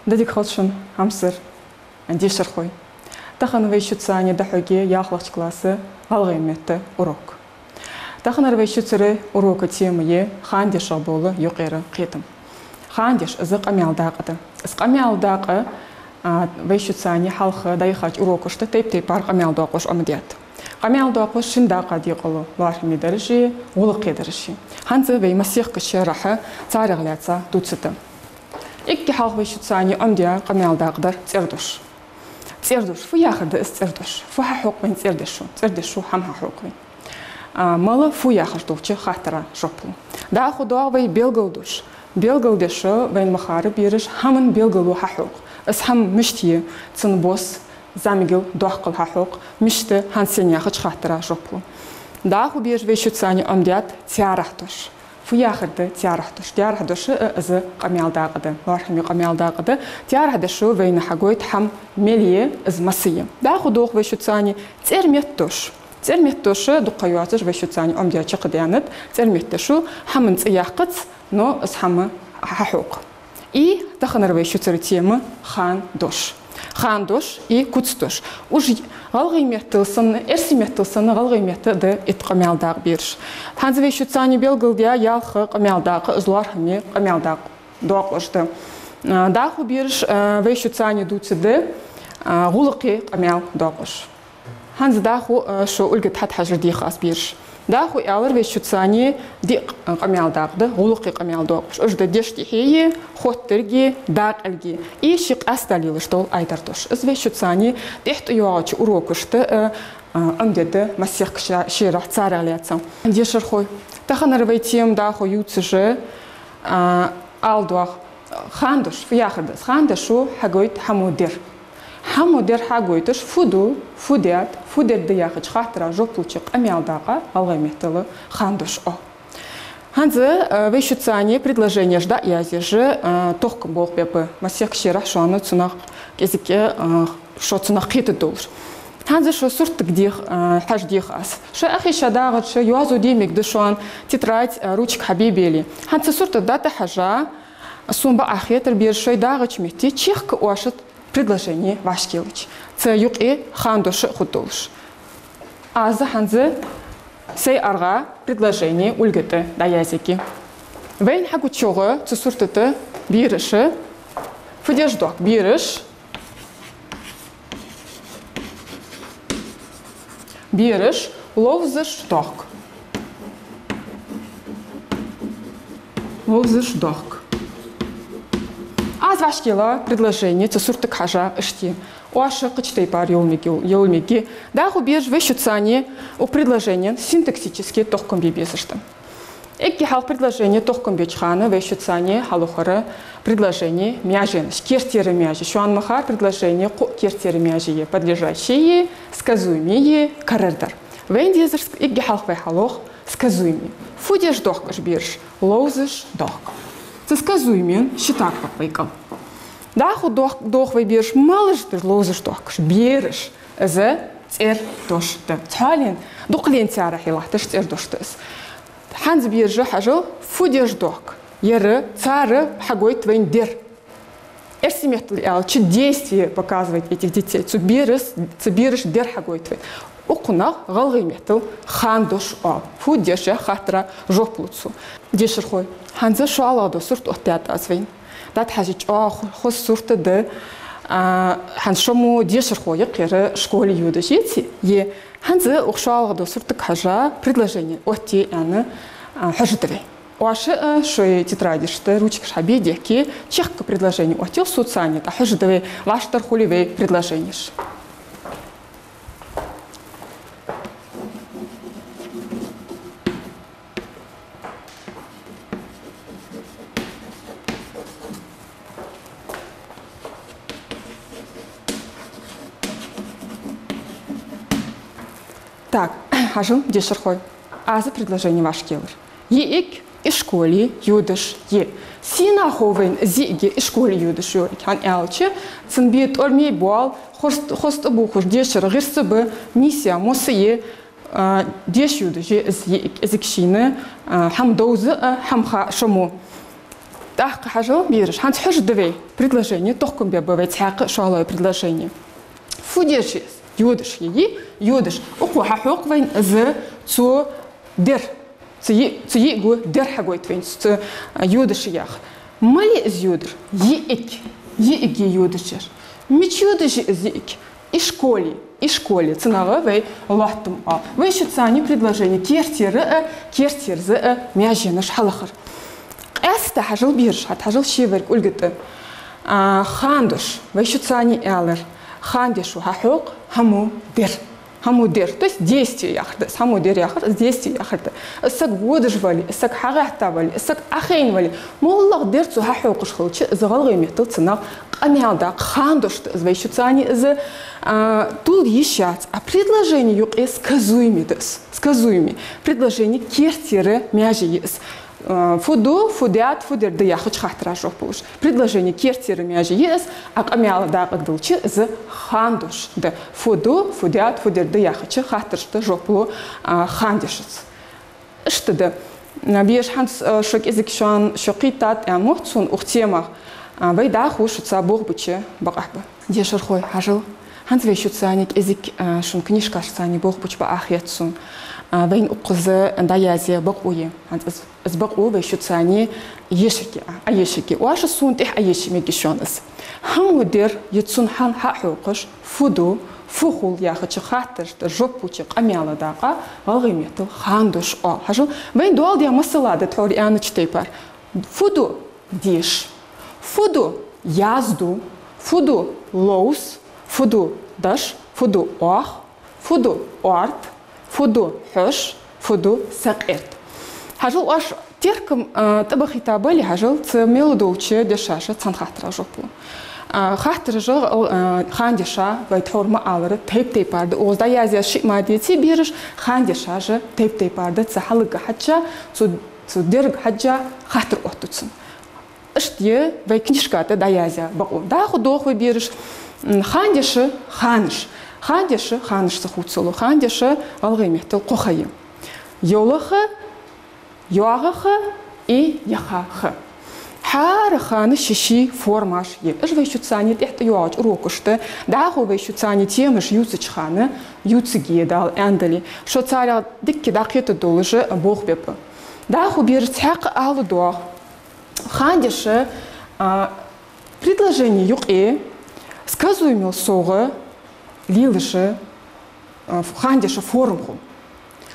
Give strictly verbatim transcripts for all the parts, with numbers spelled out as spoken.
Ди дика хийла шун, хьамсара дешархой. Тахан вай шуца цхьана дӀахьоргья ялхлагӀча класса гӀалгӀай метта урок. Таханара вай шуцара урока тема я хандешах бола юкъера кхетам. Хандеш — из къамаьл дакъа да. Из къамаьл дакъа, а, вай шуца цхьана хьалха дӀаяхача урокашта тайп-тайпара къамаьл доаккхаш Ӏомадаьд. Къамаьл доаккхаш шин дакъа декъала: лоархӀаме дараш а, гӀулакхе дараш а. ХӀанз вай массехк шерахьа царех лаьца дувцаргда. Эггара хьалха вай шуца цхьана Ӏомадаь къамаьл дакъа дар цӀердош. ЦӀердош. Фу яхар да из цӀердош? Фу хьахьокх вайна цӀердешо? ЦӀердешо хӀама хьахьокх вайна. А, мала фу яхаш долча хаттара жоп лу. ДӀахо доагӀа вай белгалдош. Белгалдешо вайна ма харра, бераш, хӀаман белгало хьахьокх. Из хӀама мишта я, цун бос, зӀамигал, доккхал хьахьокх, мишта, хӀанз, сен яхача хаттара жоп лу. ДӀахо бераш вай шуца цхьана Ӏомадаьд таьрахьдош. Фу яхар да таьрахьдош? Таьрахьдош а из къамаьл дакъа да, лоархӀаме къамаьл дакъа да. Таьрахьдешо вайна хьагойт хӀама мел я, из массайола. ДӀахо доагӀа вай шуца цхьана цӀерметтадош. ЦӀерметтадош дукха ха йоацаш вай шуца цхьана Ӏомадаь чакхдаьннад. ЦӀерметтадешо хӀаман цӀи яьккхац, но из хӀама хьахьокх. И таханара вай шуцара тема — хандош. Хандош и куцдош. Уж гӀалгӀай меттала санна, эрсий меттала санна, гӀалгӀай метта да итт къамаьл дакъа, бераш. ХӀанз вай шуца цхьана белгалдаь ялх къамаьл дакъа, из лоархӀаме къамаьл дакъа доаккхаш да. А, дӀахо, бераш, а, вай шуца цхьана дувцаргда, а, гӀулакхе къамаьл доаккхаш. ХӀанз дӀахо, а, шо Ольга тӀа хьажар деха аз, бераш. ДӀахо аьлар вай шуца цхьана диъ къамаьл дакъа да гӀулакхе къамаьл доаккхаш. Уж да деша тӀехье а, хоттарга а, дакъалга а. И ши къаьстта лелаш дола айдар дош. Из вай шуца цхьана тӀехьтӀайоагӀача урокашта, а, а, Ӏомадергда массехк ше-, шерахьа царех лаьца. Дешархой, таханара вай тема дӀахо ювцаш, а, ала доагӀа хандош. Фу яхар да из? Хандешо хьагойт хӀамо дер. Хьамо дер хьагойташ фу ду, фу даьд, фу дергда яхача хаттара жоп луча къамаьл дакъа гӀалгӀай меттала хандош оал. ХӀанз, э, вай шуца цхьана предложенеш дӀаязъеш, э, тохкам болх бе ба массехк шерахьа шоана цунах кӀезига, э, шо цунах кхетаргдолаш. ХӀанз шо суртага дех-, э, хьажа деха аз. Шоай Ӏохайша дагӀача йоазув де мегаргда шоана, тетрадь, э, ручка хьабе, бели. ХӀанз цу сурта тӀа дӀатӀахьежа, сона бакъахьа хетар, бераш, шоай дагӀача метте чехка оаша предложени вӀашагӀъеллача, цу юкъе хандош а хургдолаш. Аз хӀанз сай аргӀа предложени Ольга тӀа дӀаязъергья. Вайна хьагучох цу сурта тӀа бераш фу деш доахк, бераш? Бераш ловзаш доахк. Ловзаш доахк. Аз вӀашагӀъелла предложени цу суртага хьежа иштта я. Оаш кхыча тайпара йола мег-, йола мегаргья. ДӀахо, бераш, вай шуца цхьана укх предложенен синтаксически тохкам бе безаш да. Эггара хьалха предложени тохкам беча хана вай шуца цхьана хьалухара предложени маьженаш, кертера маьже. Шоана ма харра, предложени кхо кертера маьже я: подлежащее, сказуемое, карардар. Вайна дезар ск-, эггара хьалха вай хьалох сказуемое. Фу деш доахк уж, бераш? Ловзаш доахк. Цу сказуемена ши тӀаккха вай кӀал. ДӀахо доах-, доах вай, бераш, малаш да ловзаш доахкаш? Бераш, из цӀердош да. Цхьоален, дукхален таьрахье латташ цӀердош да из. ХӀанз, бераш, хьажал, фу деш доахк? Ер цар хьагойт вайна дер. Эрсий меттала аьлча, действие показывает этих детей. Цу берас-, цу бераш дер хьагойт вайна. Укхунах гӀалгӀай меттала хандош оал. Фу деш яха хаттара жоп лу цо. Дешархой, хӀанз шоллагӀа дола сурт оттадаьд аз вайна. ДӀатӀахьежача, чӀоагӀа хо-, хоза сурт да. А, хӀанз шо мо дешархой я, кхера школе йодаш, яций? Я. ХӀанз укх шоллагӀа дола суртага хьежа предложени оттае аьнна, а, хьожаргда вай. Оаш а шоай тетрадешта ручкаш хьабе, дехке, чехка предложени оттаелла, со царна тӀа хьожаргда вай, вӀаштӀехьа хуле вай предложенеш. Так, хьажал, дешархой. Аз предложени вӀашагӀъеллар. ЙиӀиг ишколе йодаш я. Сенах хов вайна из йиӀиг ишколе йодаш йолга? ХӀана аьлча, цун бе тӀормий боал, хоза тӀабувхаш дешара гӀирс ба, нийсса моссаде, а, деша йодаш я из йиӀиг. Из кхы шийна, а, хӀама довза а, хӀама ха а шо мо. ТӀаккха хьажал, бераш, хӀанз хьожаргда вай предложени, тохкам бергба вай цхьаькха а шоллагӀа предложени. Фу деш я из? Йодаш я, йий? Йодаш. Укхо хьахьокх вайна из цо дер. Цу йи-, цу йиӀиго дер хьагойт вайна цо, а, йодаш я яхаш. Мале я из йодар? ЙиӀиг. ЙиӀиг я йодаш яр. Мича йодаш я из йиӀиг? Ишколе. Ишколе. Цунах вай лоаттам оал. Вай шуца цхьана предложени кертера а, кертерза а маьженаш хьалахар. Къаьстта хьажал, бераш, хӀаьта хьажал шевар кулгата. А, хандош. Вай шуца цхьана аьлар. Хандешо хьахьокх хӀамо дер. ХӀамо дер. То есть действие яхар да из. ХӀамо дер яхар, из действие яхар да. Из саг водаш вале, из саг хьагӀатта вале, из саг Ӏохайна вале, моллагӀа дер цо хьахьокхаш хилча, из гӀалгӀай меттала цунах къамаьл даккха хандош да из. Вай шуца цхьана из, а, тулда йиш яц. А предложени юкъе сказуеми да из. Сказуеми. Предложени кертера маьже я из. А, фу ду, фу даьд, фу дергда яхача хаттара жоп луш. Предложени кертера маьже я из, а къамаьл дакъа дилча из хандош да. Фу ду, фу даьд, фу дергда яхача хаттарашта жоп лу, а, хандешаца. Иштта да. А, бераш, хӀанз, а, шо кӀезига шоана шо кхийттад аьнна мотт сона укх темах. А, вай дӀахо шуца болх беча бакъахьа ба. Дешархой, хьажал. ХӀанз вай шуца цхьана кӀезига, а, шун книжкашца цхьана болх беча бакъахьа хет сона. А, вайна укхаза дӀаязъяь бакъо я. ХӀанз из, из бакъо вай шуца цхьана ешаргья, а, Ӏоешаргья. Оаш сона тӀехьа Ӏоеша мегаргья шоана из. ХӀамо дер е цунна хӀама хьахьокхаш, фу ду, фу хул яхача хаттарашта жоп луча къамаьла дакъа гӀалгӀай меттала хандош оал. Хьажал, вайна доаладаь масала да тхьовра аьннача тайпара. Фу ду деша? Фу ду язду? Фу ду ловза? Фу ду даш? Фу ду оах? Фу ду орд? Фу ду хьош? Фу ду сакъерда? Хьажал, оаш теркам, а, тӀабахийта бале, хьажал, цу мел долча дешаша цхьан хаттара жоп лу. А, хаттараш, а, хандеша, вай тхьовра ма аллара, тайп-тайпара да. Укхаза дӀаязъяь шиъ ма деций, бераш, хандешаша тайп-тайпара да. Цу хьалага хьежжа, цу, цу дерга хьежжа хаттар оттаду цунна. Иштта я вай книжка тӀа дӀаязъяь бакъо. ДӀахо доагӀа вай, бераш, м, хандеша ханаш. Хандеша ханаш ца хувцалу. Хандеша гӀалгӀай меттала кхо ха я. ЙолаХа, йоагӀаХа и яхаХа. ХӀара хана ший-ший формаш я. Уж вай шуца цхьана тӀехьа тӀайоагӀача урокашта, дӀахо вай шуца цхьана темаш ювцача хана ювцаргья, Дала аьннадале. Шо царех дикка дӀакхетаргдолаш болх бергба. ДӀахо, бераш, цхьаькха ала доагӀа. Хандеша, а, предложени юкъе сказуеми совгӀа лелаш я, а, хандеша форма хул.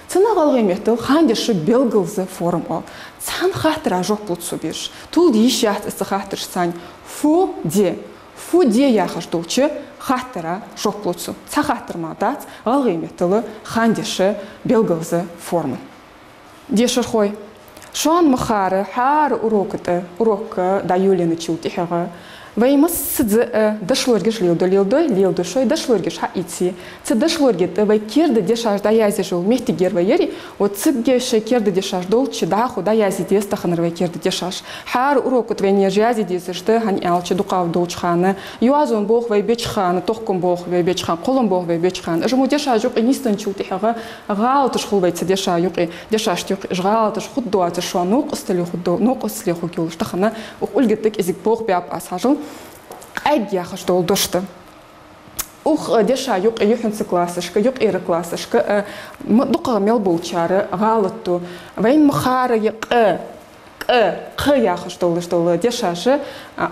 Цунах гӀалгӀай меттала хандеша белгалза форма оал. Цхьан хаттара жоп лу цо, бераш. Тулда йиш яц из цу хаттарашца цхьана. Фу де? Фу де яхаш долча хаттара жоп лу цо. Цхьа хаттар мара дац гӀалгӀай меттала хандеша белгалза форма. Дешархой, шоана ма харра, хӀара урока тӀа, урок дӀайолаенначул тӀехьагӀа вай массаза а дошлоргаш леладу, леладой, леладу шоай дошлоргаш хьаийце. Цу дошлорга тӀа вай керда дешаш дӀаязъеш йола моттиг яр вай, яри, вот цигга шоай керда дешаш долча дӀахо дӀаязъе деза таханара вай керда дешаш. ХӀара урока тӀа вайна ераш язъе дезаш да, хӀана аьлча дукхагӀа долча хана, йоазон болх вай беча хана, тохкама болх вай беча хана, кхоллама болх вай беча хана, уж мо дешаш юкъе нийсденначул тӀехьагӀа гӀалаташ хул вай цу дешаш юкъе, дешашта юкъе уж гӀалаташ хургдоацаш, шоана новкъостале хургдо-, новкъостале хургйолаш тахан укх кулга тӀа кӀезига болх баьб аз, хьажал. Къаьг яхаш дола дош да. Укх, э, дешаш юкъе юххьанца классашка, юкъера классашка, э, м-, дукхагӀа мел болчар гӀалат ду. Вайна ма харра е къ, кӀ, кх яхаш долаш дола дешаш, а,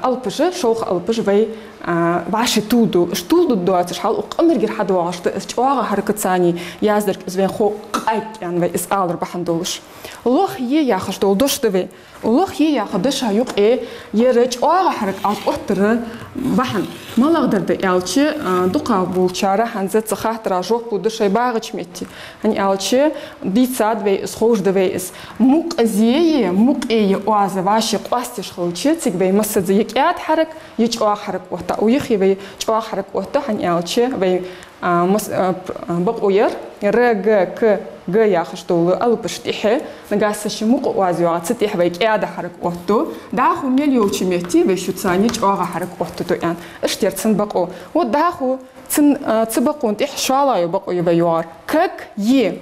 алапаш, шолха алапаш вай, а, вӀаший тулду. Уж тулдургдоацаш хьал укх къамаргера хьадоагӀаш да из, чӀоагӀа хьаракатаца яздарг из вайна хов, къаьг аьнна вай из алар бахьан долаш. Лох е яхаш дола дош да вай. Лох е яха дешаш юкъе ер чӀоагӀа хьаракат оттара бахьан малагӀдар да аьлча, а, дукхагӀа болчар хӀанз цу хаттара жоп лу шоай багӀача метте. ХӀана аьлча дийцад вай из, ховш да вай из. Мукъа зе е, мукъе е оаз вӀаший къоастадеш хилча, цига вай массаза е кӀаьда хьаракат, е чӀоагӀа хьаракат отт. Укх юхе вай чӀоагӀа хьаракат отт, хӀана аьлча вай, а, мас-, а, пр-, а, бакъо яр, Р, Г, К, Г яхаш дола алапаш тӀехьа, нагахьа санна ши мукъа оаз йоагӀа, цу тӀехьа вай кӀаьда хьаракат оттаду, дӀахо мел йолча метте вай шуца цхьана чӀоагӀа хьаракат оттаду аьнна. Иштта яр цун бакъо. Вот дӀахо цун, а, цу бакъон тӀехьа шоллагӀа йола бакъо я вай йоагӀар. Как е.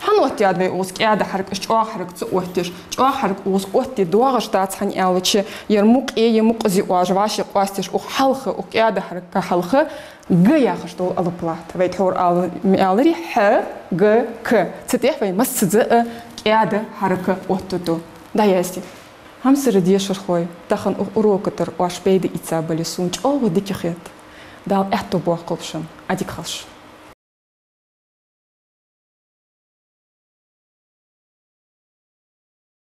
ХӀана оттадаьд вай укхаза кӀаьда хьаракаш, чӀоагӀа хьарак ца отташ? ЧӀоагӀа хьарак укхаза оттаде доагӀаш дац, хӀана аьлча, ер мукъа е мукъаза оаш вӀаши къоасташ, укх хьалха, укх кӀаьда хьараках хьалха г яхаш дола алап латт. Вай тхьовра ала ма аьларий, хьа, г, к. Цу тӀехьа вай массаза а кӀаьда хьарак оттаду. ДӀаясте. Хьамсара дешархой, тахан укх урока тӀара оаш пайда ийца бале, сона чӀоагӀа дика хет. Дала аьттув боаккхалба шун, Ӏадика хийла шун.